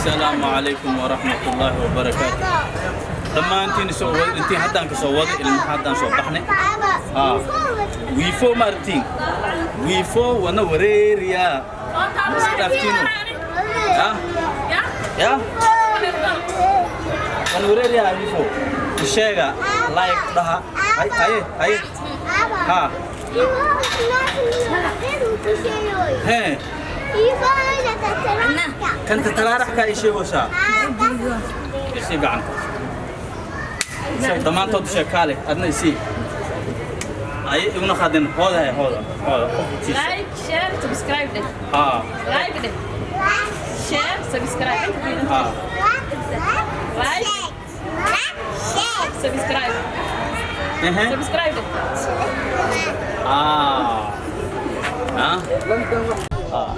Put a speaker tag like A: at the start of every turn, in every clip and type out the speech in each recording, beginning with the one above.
A: Assalaamu calaykum waraxmatullaahi wabarakaatu. Dhammaantiin soo wada intiin haddaan ka soo wada ilmaha, haddaan soo baxnay. Haa, wiifo maartiin, wiifo wana wareeriya, iska dhaaftiino. Ya ya, wana wareeriya wiifo. Sheega, like dhaha. Hay haye haye, haa. Hee, kanta talaarax kaa ii sheegaysaa. Isii gacanta. Sheeg dhammaantood, sheeg kaale, adna isii. Ay iguna qaadin. Hooda hay, hooda, hooda, qofku tiisa.
B: Like, share, subscribe dheh.
A: Haa.
B: Like dheh, share, subscribe.
A: Haa.
B: Like, subscribe.
A: Ehe.
B: Subscribe dheh.
A: Ah, ah ah.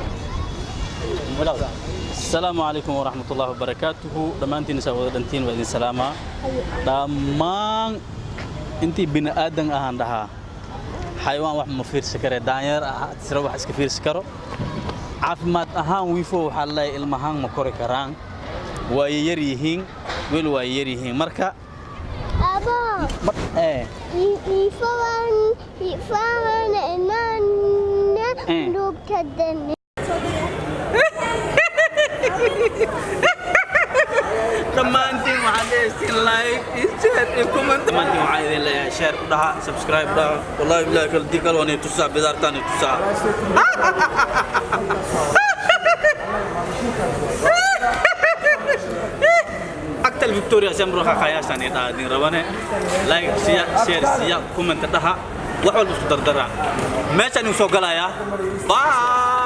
A: Asalaamu calaykum waraxmatullaahi wabarakaatuhu. Dhammaantiin isaa wada dhantiin, waa idin salaamaa dhammaan intii bini aadan ahaan dhahaa. Xayawaan wax ma fiirsi kare, daanyeer ah sira wax iska fiirsi karo. Caafimaad ahaan wiifo waxaa leeyahay ilmahaan ma kori karaan, waa yar yihiin weli, waa yar yihiin marka. Ee. Dhammaantiin waxaad leeyahay like iyo share iyo comment. Dhammaantiin waxaan idin leeyahay share u dhaha, subscribe dhaha. Wallahi billahi kal dii kal wanay tusaa bidaartaan tusaa. Agtal Victoria semro khayashan dhaha idin rabane. Like siya, share siya, comment dhaha, wax walba isku dardara. Meeshaan idin soo galayaa. Bye.